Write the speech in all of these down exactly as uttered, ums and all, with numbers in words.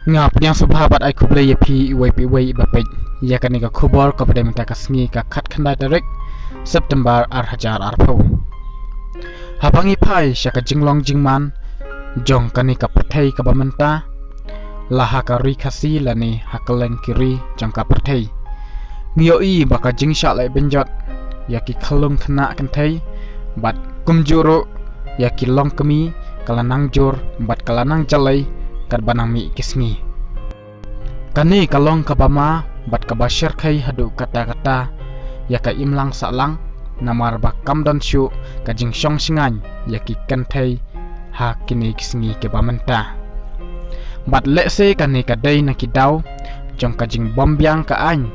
Nga pdiang sngewbha bad ai khublei ïa phi iwei pa iwei ba peit ïa kane ka khubor kaba dei mynta ka sngi ka khatkhyndai tarik September ar hajar arphew. Haba ngi phai sha ka jinglong jingman jong kane ka pyrthei kaba mynta, la ha ka ri Khasi lane ha kylleng ki ri jong ka pyrthei, ngi ïohi ba ka jingshah leh bynjot ïa ki khyllung khynnah kynthei bad kumjuh ruh ïa ki longkmie ka la nang jur bad ka la nang jalei katba nang mih ki sngi. Kane ka long kaba ma bad kaba shyrkhei haduh katta katta ïa ka imlang sahlang, namar ba kam don shuh ka jingshong shngaiñ ïa ki kynthei ha kine ki sngi kiba mynta. Bad lehse kane ka dei na ki daw jong ka jingbymbiang ka aiñ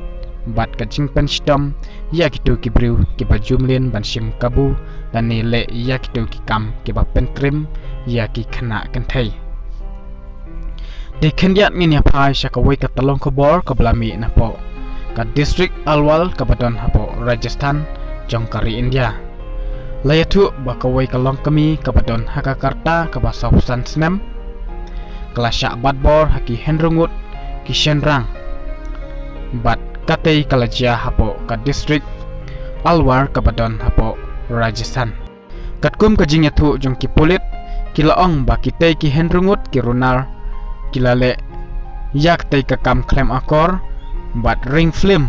bad ka jingpynshitom ïa kito ki briew kiba ju mlien ban shim kabu lane leh ïa kito ki kam kiba pyntriem ïa ki khynnah kynthei. Te khyndiat ngin ïa phai sha kawei ka tyllong khubor kaba la mih napoh ka district Alwar kaba don hapoh Rajasthan jong ka ri India. La ïathuh ba kawei ka longkmie kaba don ha ka rta kaba sawphew san snem ka la shah bat bor ha ki hynriew ngut ki shynrang. Bad katei ka la jia hapoh ka district Alwar kaba don hapoh Rajasthan. Katkum ka jingïathuh jong ki pulit, ki la ong ba kitei ki hynriew ngut ki runar ki la leh ïa katei ka kam khlem akor bad ring film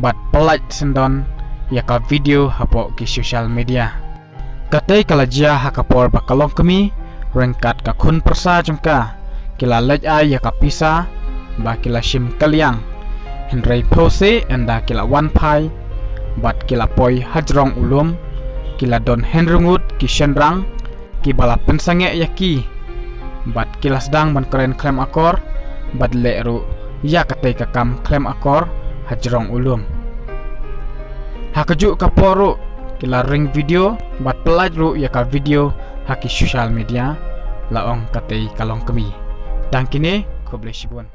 bad pyllait syndon ïa ka video hapoh ki social media. Katei ka la jia ha ka por ba ka longkmie ryngkat ka khun pyrsa jong ka ki la leit ai ïa ka pisa ba ki la shim kylliang. Hynrei phewse ynda ki la wan phai bad ki la poi hajrong u lum, ki la don hynriew ngut ki shynrang kiba la pynsangeh ïa ki bad ki la sdang ban kren khlem akor bad leh ruh ïa katei ka kam khlem akor hajrong u lum. Ha kajuh ka por ruh ki la ring video bad pyllait ruh ïa ka video ha ki social media, la ong katei ka longkmie. Tang kine, khublei shibun.